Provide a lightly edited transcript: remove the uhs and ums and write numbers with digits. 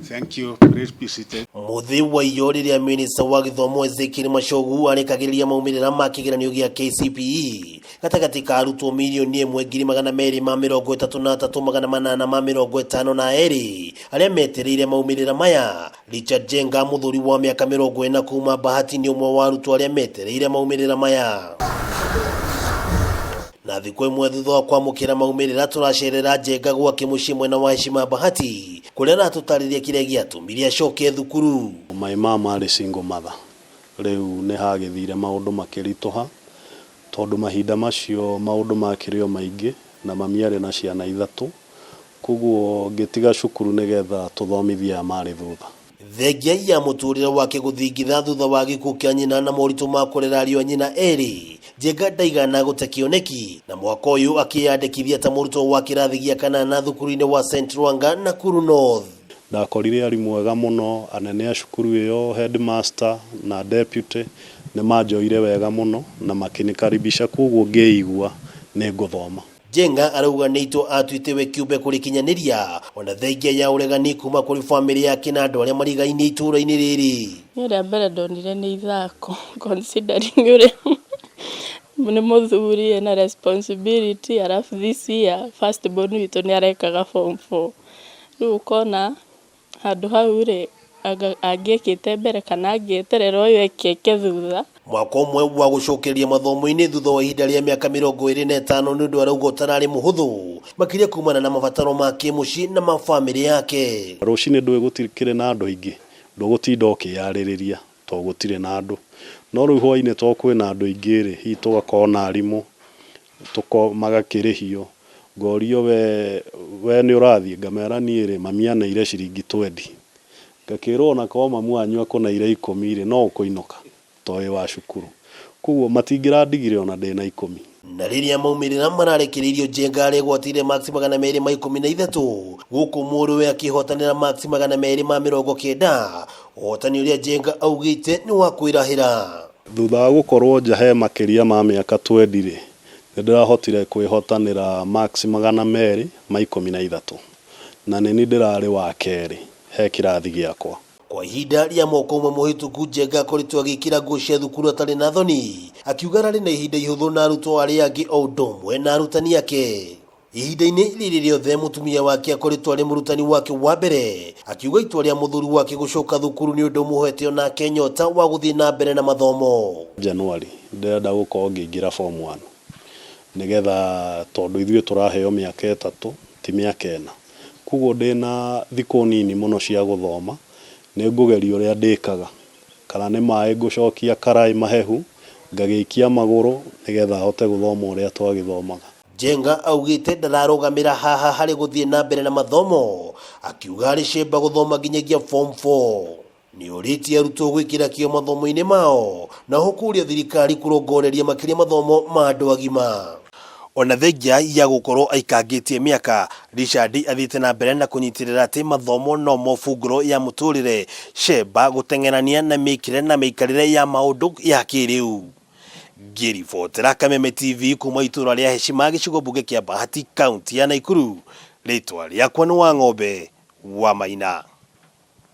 Thank you. Please be seated. Mũthĩ wa iyo rĩrĩa minista wa gĩthomo Ezekiel Machogu arekagĩrĩria maumĩrĩra ma kĩgeranio gĩa KCPE gatagatĩ ka arutwo 1,233,852 arĩa metereire maumĩrĩra maya. Richard Jenga, mũthuri wa mĩaka 40 kuma Bahati, nĩ ũmwe wa arutwo arĩa metereire maumĩrĩra maya. Na thikũ ĩmwe thutha wa kwamũkĩra maumĩrĩra, tũracerera Njenga gwake mũciĩ mwena wa Heshima Bahati, kũrĩa aratũtarĩria kĩrĩa gĩatũmire acoke thukuru. My mom arĩ single mother, rĩu nĩ hagĩthire maũndũ makĩritũha tondũ mahinda macio maũndũ makĩrĩ o maingĩ na mami arĩ na ciana ithatũ, koguo ngĩtiga cukuru nĩgetha tũthomithie aya marĩ thutha. Thengia ya mũtũrĩre wake gũthingitha thutha wa gĩkuũ kĩa nyina na moritũ ma kũrera ariũ a nyina erĩ, Njenga ndaigana gũte kĩoneki na mwaka ũyũ akĩyandĩkithia ta mũrutwo wa kĩrathi gĩa kanana thukuru-inĩ wa St Rwanga, Nakuru North. Ndakorire arimũ ega mũno, anene a cukuru ĩyo, headmaster na deputy nĩ manjoire wega mũno na makĩnĩkaribisha, koguo ngĩigua nĩ ngũthoma. Njenga arauga nĩ itua atuĩte we kĩũmbe kũrĩkinyanĩria ona thengia ya ũregani kuma kũrĩ bamĩrĩ yake na andũ arĩa marigainie itũũra-inĩ rĩrĩ. Niĩ rĩa mbere ndonire nĩ ithako, considering ũrĩa nĩ mũthuri ena responsibility, arabu this year first born witũ nĩ arekaga form four. Rĩu ũkona handũ hau rĩ, anga angĩekĩte mbere kana angĩeterera ũyũ eke thutha. Mwaka ũmwe wa gũcokereria mathomo-inĩ thutha wa ihinda rĩa mĩaka 25 nĩ ũndũ arauga ũtararĩ mũhũthũ, makĩria kumana na mabataro ma kĩmũciĩ na ma bamĩrĩ yake. Rũcinĩ ndũĩ gũtikĩrĩ na andũ aingĩ, ndũgũtinda ũkĩyarĩrĩria tondũ gũtirĩ na andũ. No rĩu hwainĩ tondũ kwĩna andũ aingĩ rĩ, hihi tũgakorwo na arimũ, magakĩrĩhio, ngorio we nĩ ũrathiĩ, ngamera niĩ rĩ, mami aneire ciringi 20. Ngakĩrwo ona korwo mamu wanyu akũneire 10 rĩ, no ũkũinũka tondũ wĩ wa cukuru. Koguo matingĩrandigire ona ndĩna 10. Na rĩrĩa maumĩrĩra mararekereirio, Njenga aregwatĩire marks 213, gũkũ mũrũwe akĩhotanĩra marks 290, ũhotani ũrĩa Njenga augĩte nĩ wa kwĩrahĩra. Thutha wa gũkorwo nja he makĩria ma mĩaka 20 rĩ, nĩ ndĩrahotire kwĩhotanĩra marks 213 na nĩ niĩ ndĩrarĩ wa kerĩ he kĩrathi gĩakwa. Kwa ihinda rĩa mwaka ũmwe mũhĩtũku, Njenga akoretwo agĩkĩra nguo cia thukuru atarĩ na thoni, akiuga ararĩ na ihinda ihũthũ na arutwo arĩa angĩ o ũndũ ũmwe na arutani ake. Ihinda-inĩ rĩrĩ rĩothe mũtumia wake akoretwo arĩ mũrutani wake wa mbere, akiuga itua rĩa mũthuri wake gũcoka thukuru nĩ ũndũ ũmũhete onake nyota wa gũthiĩ na mbere na mathomo. January ndĩrenda gũkorwo ngĩingĩra form 1 nĩgetha, tondũ ithuĩ tũraheo mĩaka 3 ti mĩaka 4, koguo ndĩna thikũ nini mũno cia gũthoma. Nĩ ngũgeria ũrĩa ndĩkaga, kana nĩ maĩ ngũcokia karaĩ mahehu ngagĩikia magũrũ nĩgetha hote gũthoma ũrĩa twagĩthomaga. Njenga augĩte ndararũgamĩra haha harĩ gũthiĩ na mbere na mathomo, akiuga arĩ cemba gũthoma nginyagia form 4. Nĩ ũrĩtie arutwo gwĩkĩra kĩo mathomo-inĩ mao na ho kũria thirikari kũrongoreria makĩria mathomo ma andũ agima. Ona thengia ya gũkorwo aikangĩtie mĩaka, Richard athiĩte na mbere na kũnyitĩrĩra atĩ mathomo no mo bungũro ya mũtũrĩre, cemba gũteng'erania na mĩkĩre na mĩikarĩre ya maũndũ ya kĩrĩu. Ngĩribotera Kameme TV kuma itũra rĩa Heshima, gĩcigo mbunge kĩa Bahati, kaunti ya Nakuru, rĩtwa rĩakwa nĩ Wang'ombe wa Maina.